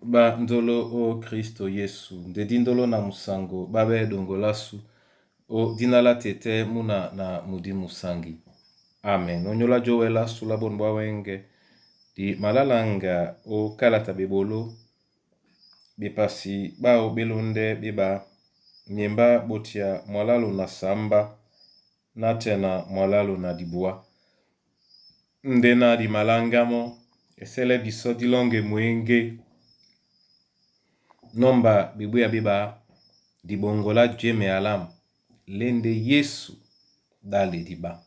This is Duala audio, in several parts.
Ba ndolo o Kristo Yesu, ndedi ndolo na musango babe dongolasu o dina la tete muna na mudi musangi. Amen. Onyola jowela sula bon bwa wenge di malalanga o kalata bebolo bepasi bao belonde beba nyemba botia mwalalu na samba na tena mwalalu na dibua. Ndena di malangamo esele biso dilonge mwenge nomba bibweya beba dibongola djeme alam lende Yesu dale diba.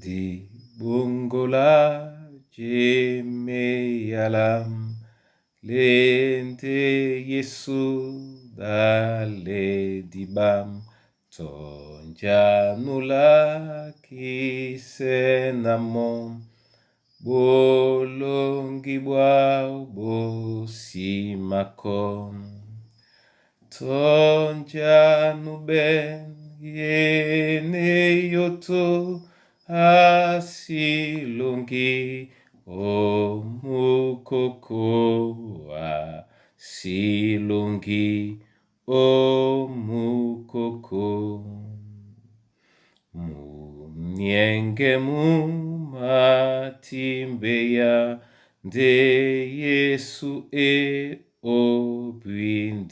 Dibongola djeme alam lende Yesu dale dibam tonjanula kisenamo bolongi bwa bosimako tonjanu ben yene yoto asilongi omukoko asilongi omukoko Munienge mumatimbeya nde Yesu e obwindeya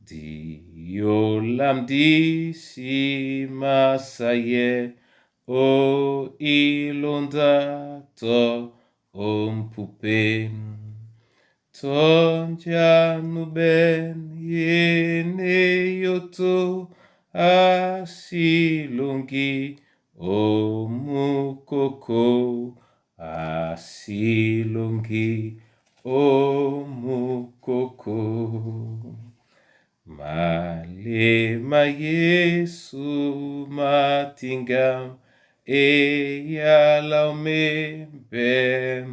diolamdisimasaye o ilonda to ompupe tonjanu ben yene yoto asilongi omukoko asilongi omukoko malema Yesu matingam eyalaume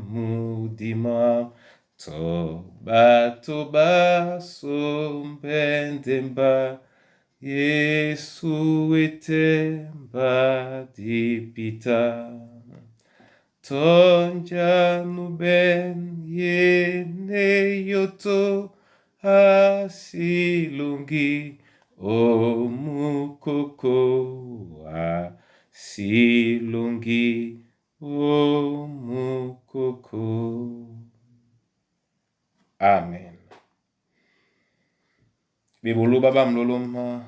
mudima toba toba sombendemba Yesu etemba dipita tonjanu ben yene yoto asilongi omukoko asilongi omukoko. Amen. Bebolo baba mloloma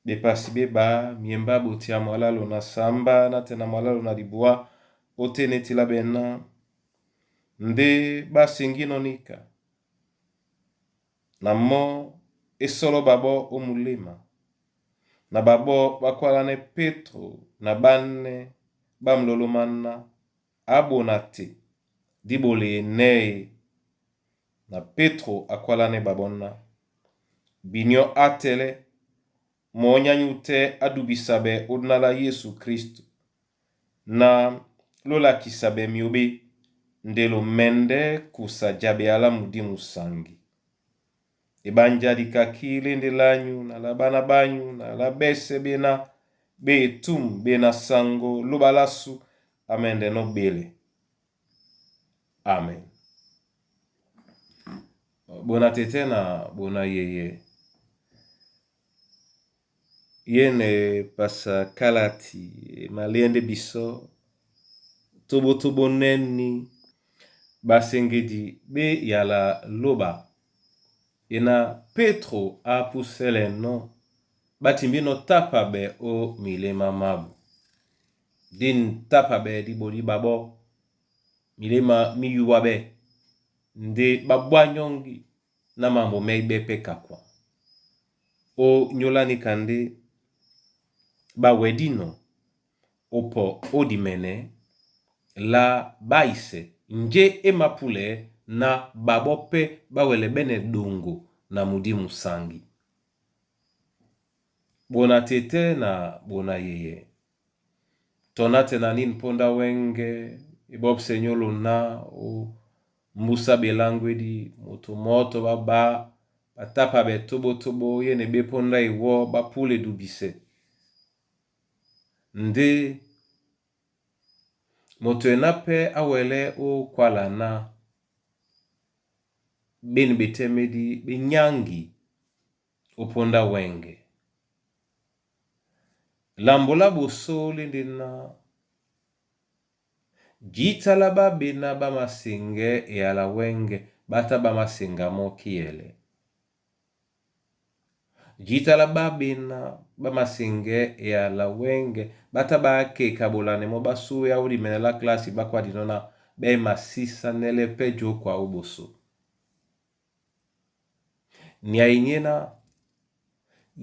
bepasi beba miemba botia mwalalo na samba na tena mwalalo na libwa otenetila bena nde basengi nonika na mo esolo babo omulema na babo bakwalane Petro na bane bamlolomana abona te dibole eneye na Petro akwalane babona binyo atele monyanyu te adubisabe odinala Yesu Kristo na lolakisabe miobe ndelo mende kusa jabe ala mudi musangi. Ebanja dikaki lende lanyu na la bana banyu na la bese bena betum bena sango lobalasu amende no bele. Amen. Bona tete na bona yeye. Yene pasa kalati malende biso tobo tobo neni basengedi be yala loba ena Petro apusele no batimbino tapa be o milema mabu din tapa be diboli babo milema miyuwa be nde babwanyongi na mambo meibe pe kakwa o nyolani kande bawedino opo odimene la baise nje emapule na babo pe bawele bene dongo na mudi musangi. Bona tete na bona yeye. Tona tena nini mponda wenge ebob senyolo na o mbusa belangwedi moto moto baba batapa be tobo tobo yene beponda iwo bapule dubise. Nde moto ena pe awele o kwala na Beni betɛ́mɛ́di ɓé nyáŋgi ó póndá wɛ́ŋgɛ. Lambo lá ɓosó lá e ndé ná jǐta lá ɓáɓená ɓá maseŋgɛ́ eyala wɛ́ŋgɛ ɓá tá ɓá máseŋga mɔ́ kíɛlɛ. Jǐta lá ɓáɓená ɓá maseŋgɛ́ eyala wɛ́ŋgɛ ɓá tá ɓá ke kaɓolanɛ mɔ́ ɓá súwéá ó limɛnɛ lá klasi ɓá kwádinɔ́ ná ɓá e masísánɛ́lɛ́ pɛ́ jǒkwa ó ɓosó. Nyay nyéná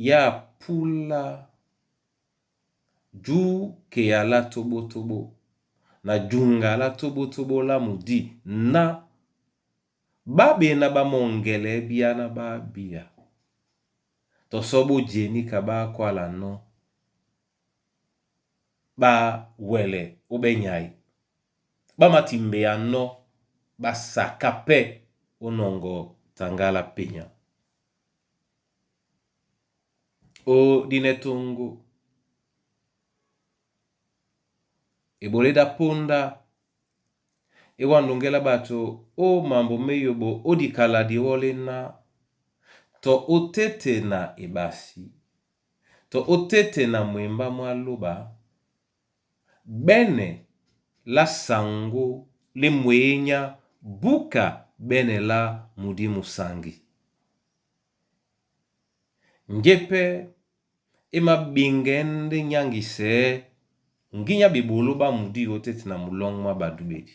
yá púla jukeya lá tóɓótóɓó na juŋga lá tóɓótóɓó lá mudi ná ɓáɓená ɓá mɔŋgɛlɛɛ́ bíáná ɓá bíya tɔ sɔ́ ɓó je níka ɓá kwálanɔ́ ɓá wɛlɛ óɓɛ́ nyay ɓá matimbeyanɔ́ ɓá saká pɛ́ ó nɔŋgɔ taŋgá lá penya. Ó dínɛ́ toŋgo, eɓolé dá póndá e wá ndoŋgɛ́ lá ɓato ó mambo méyoɓo ó dikala diwɔ́lɛ́ ná tɔ ó téte na eɓasi tɔ ó téte na mwembá mwá lóɓa, ɓɛ́nɛ lá saŋgó lá e mwenya búka ɓɛ́nɛ lá mudi musaŋgi. Njé pɛ́ é māɓeŋgɛɛ́ ndé nyáŋgisɛɛ́ ŋgínya ɓeɓoló ɓá mudí ó téte na mulɔ́ŋ mwá ɓadúɓedi.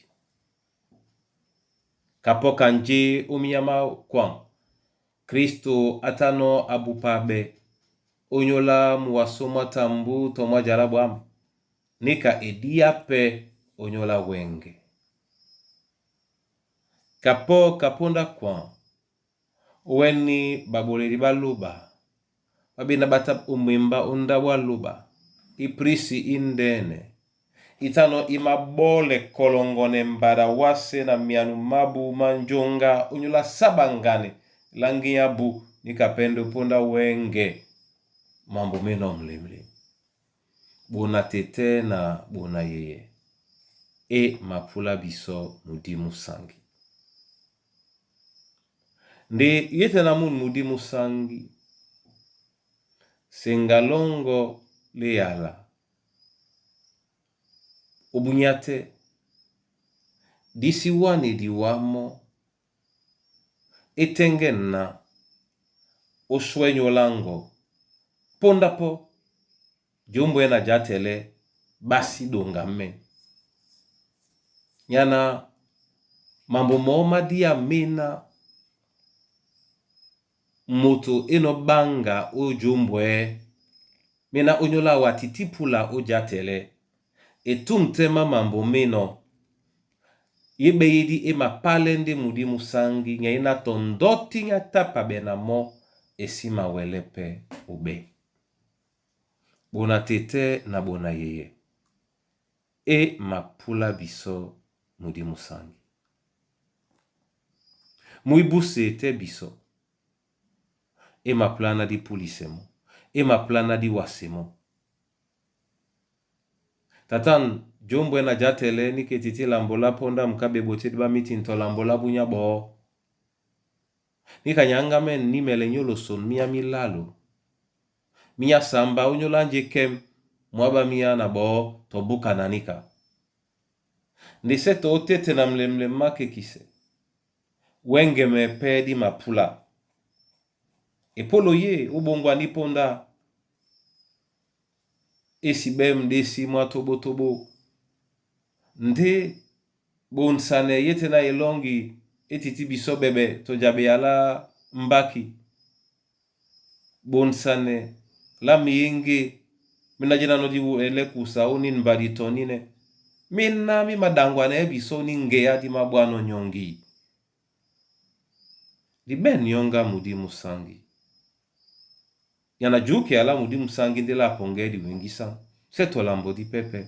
Kapɔ́ ka njé ó minyá má kwaŋ, Kristo á tá nɔ́ a búpá áɓɛ́ ónyólá muwasó mwá tambú tɔ mwá jalá ɓwǎm̀, níka e díá pɛ́ ónyólá wɛ́ŋgɛ. Kapɔ́ ka póndá kwaŋ, ówɛ́ní ɓaɓoledi ɓá lóɓa, ɓáɓéná ɓá tá ó mwembá ó ndáɓo á lóɓa, í prísi índɛ́nɛ, í tá nɔ́ í máɓɔ́lɛ kɔlɔŋgɔnɛ mbaɗa wásē na myanu mábū má njóŋgá ónyólá sáɓaŋganɛ lá ŋgínya ábū níka pɛ́ ndé ó póndá wɛ́ŋgɛ mambo ménɔ̄ mlemlem. Ɓona tetɛ́ na ɓona yeyɛ é mapúlá bisɔ́ mudi músaŋgi. Ndé yétɛ na mûn mudi músáŋgi, seŋga lɔ́ŋgɔ́ lá eyala, ó búnyá tɛ́, dí sí wánɛ diwaá mɔ́, é tɛ́ŋgɛ̂ne ná ó swɛ́ nyóla ŋgɔ, póndá pɔ́ jombwɛ́ na játɛlɛ́ ɓá sí ɗoŋga mɛ́n. Nyana mambo mɔɔ́ má díá méná moto é nɔ́ ɓáŋga ó jombwɛ́ méná ónyólá áō a tití púla ó játɛlɛ́. E túm tɛ́ má mambo ménɔ̄, yé ɓeyédí é mapálɛ́ ndé mudi músáŋgi nyay ná tɔ ndɔ́tí nyá tápaɓɛ na mɔ́ e sí mawɛlɛ́ pɛ́ óɓɛ́. Ɓona tetɛ́ na ɓona yeyɛ é mapúlá bisɔ́ mudi músáŋgi. Mú íbúsee tɛ́ bisɔ́ é mapúlá ná dí púlisɛ mɔ́, é mapúlá ná dí wase mɔ́. Tatan jombwɛ́ na játɛlɛ́ níka e tití lambo lá póndá muká ɓeɓotédí ɓá mítin tɔ lambo lá búnyá ɓɔɔ́. Níka nyaŋgámɛ̂n nímɛlɛ nyólo son mínyá mí lálo. Mínyá samba ónyólá ánjé kɛ́m mwǎ ɓá míyá na ɓɔɔ́ tɔ búkana níka. Nde sɛ́ tɔ ó téte na mlemlem mákekisɛ, wɛ́ŋgɛmɛ pɛ́ dí mapúlá. Epólo yé ó ɓoŋgwaní póndá, é siɓɛ́ mɗésí mwá tóɓótóɓó. Ndé ɓonsanɛ yétɛ́ na elɔ́ŋgi é tití bisɔ́ ɓɛɓɛ tɔ jaɓeya lá mbáki. Ɓonsanɛ lá meyéŋgé méná jé nánɔ́ dí wɛlɛ́ kusa ó nín mbadi tɔ nínɛ́. Méná mí maɗaŋgwanɛɛ́ bisɔ́ ní ŋgeá dí máɓwánɔ́ nyɔŋgi. Di ɓɛ̂n yɔ́ŋgá mudi músáŋgi. Nyana jukea lá mudi músáŋgi ndé lá pɔŋgɛɛ́ diweŋgísá, sɛ́ tɔ lambo dí pɛ́pɛ́.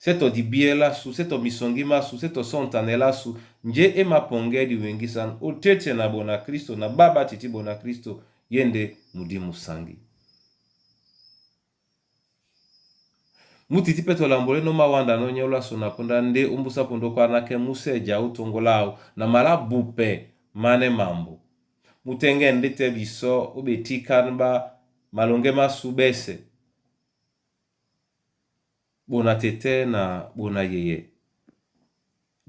Sɛ́ tɔ dibíɛ́ lásu, sɛ́ tɔ misɔŋgí másu, sɛ́ tɔ sɔ́ŋtanɛ lásu, njé é māpɔŋgɛɛ́ diweŋgísá ó téte na ɓona Kristo na ɓá ɓá tití ɓona Kristo yé ndé mudi músáŋgi. Mú tití pɛ́ tɔ lambo lé nɔ́ máwándanɔ́ nyɛ́ ó lásona póndá ndé ómbúsá pondó kwánákɛ́ músɛ́ ja ó toŋgo láō na malá bupɛ Manɛ mambo mutɛngɛ́ ndé tɛ́ bisɔ ó betíkán ɓá malɔŋgɛ́ másu ɓɛ́sɛ̄. Ɓona tetɛ́ na ɓona yeyɛ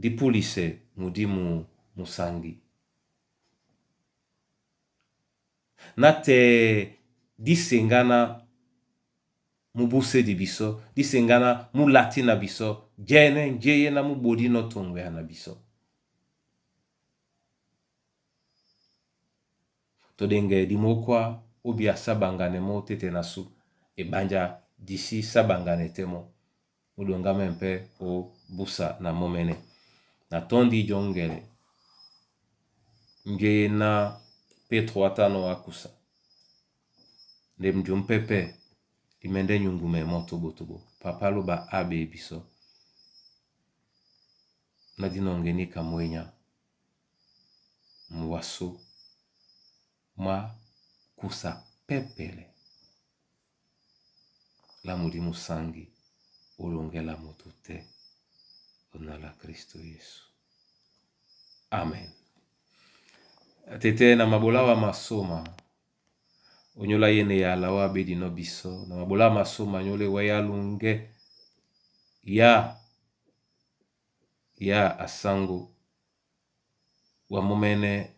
dípúlisɛ mudímu musaŋgi. Na tɛɛ díseŋgáná mú búsedi bisɔ́, díseŋgáná mú latí na bisɔ́, jɛ́nɛ́ njéyé ná mú ɓodínɔ́ toŋgoya na bisɔ́. Toɗeŋgɛ di mokwa ó bia sábaŋganɛ mɔ́ ó tete na sú, eɓanja di sí sábaŋganɛ tɛ́ mɔ́. Mú ɗoŋgámɛ́ pɛ́ ó búsa na mɔ́mɛ́nɛ́. Na tɔ́ndi jɔ́ŋgɛlɛ, njé ná Pétro á tá nɔ́ á kusa. Ndé mjǔm pɛ́pɛ́ di mɛndɛ́ nyuŋgumɛ mɔ́ toɓotoɓo. Papá lóba á ɓee bisɔ́. Ná dí nɔŋgɛ níka mwenya, mwasó mwá kusa pɛ́pɛlɛ lá mudi musaŋgi ó loŋgɛ́ lá moto tɛ́ ó dina lá Kristo Yesu. Amen. Tete na mabola wa masoma onyola yene yala wa abedi no biso na mabola masoma nyole wa ya lunge ya ya asango wa momene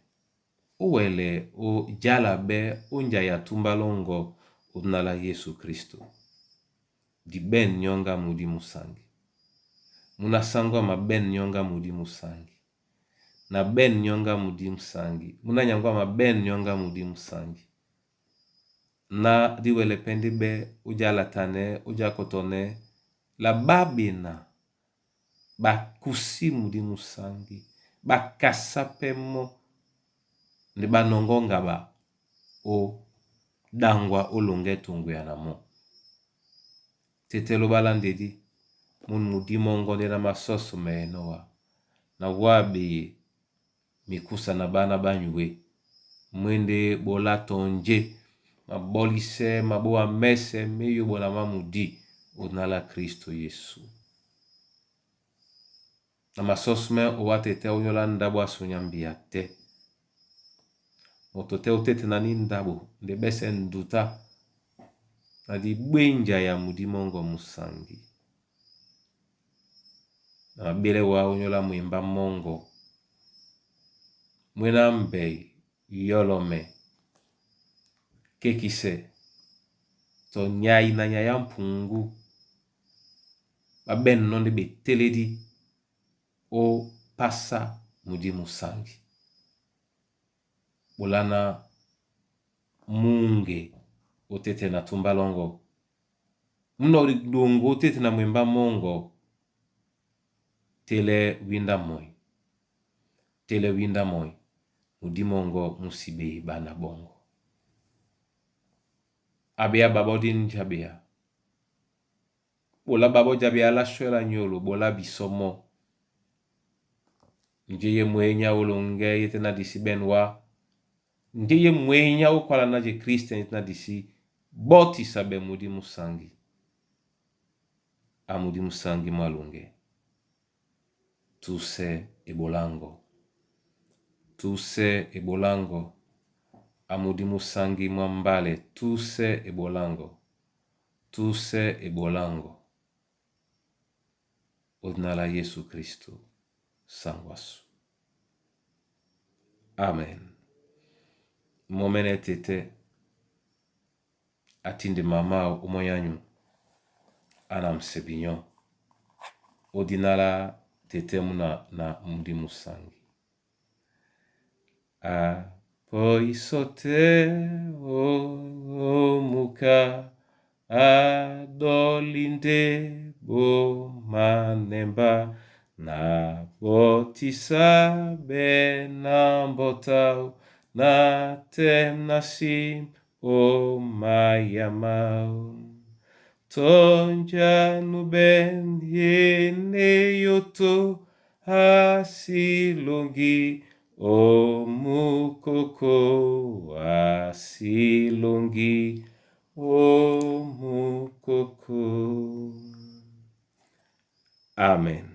owele o jala be onja ya tumba longo odina la Yesu Kristo. Di ben nyonga mudi musangi. Muna sango ma ben nyonga mudi musangi. Na ben nyonga mudi musangi. Muna nyangwa ma ben nyonga mudi musangi. Na diwele pendi be ojala tane oja kotone la babena bakusi mudi musangi bakasa pe mo nde banongo ngaba o dangwa olonge tungu ya na mo. Tete lobala ndedi mun mudi mongo nde na masoso menowa na wabe mikusa na bana banyue mwende bola tonje mabolise maboa mese meyo bona mamudi odinala Kristo Yesu. Na masoso me owa tete onyola ndabo asunyambia te. Moto te otete na ni ndabo nde bese nduta na dibwenja ya mudi mongo musangi. Na mabele wa onyola mwemba mongo. Mwena mbei yɔlɔmɛ kekisɛ to nyai na nyaya mpungu baben nonde beteledi o pasa mudi musangi. Bolana munge otete na tumba longo. Muno dongo otete na mwemba mongo tele winda moi. Tele winda moi. Mudi mongo musibe bana bongo. Abea babodi njabea. Bola babo jabea la shwela nyolo bola bisomo. Njeye mwenya olonge yete na disi benwa. Njeye mwenya okwala na je Christian yete na disi boti sabe mudi musangi. Amudi musangi mwalonge. Tuse ebolango. Tuse ebolango. Amudi musangi mwambale. Tuse ebolango. Tuse ebolango. Odinala Yesu Kristo sangwasu. Amen. Momene tete atinde mama omoyanyu ana msebinyo. Odinala tete muna na mudi musangi. A poisote o muka adolinde bo manemba na botisa be na mbotau na tem nasim o mayamau. Tonja nuben yene yoto asilongi o mukoko asilongi o mukoko. Amen.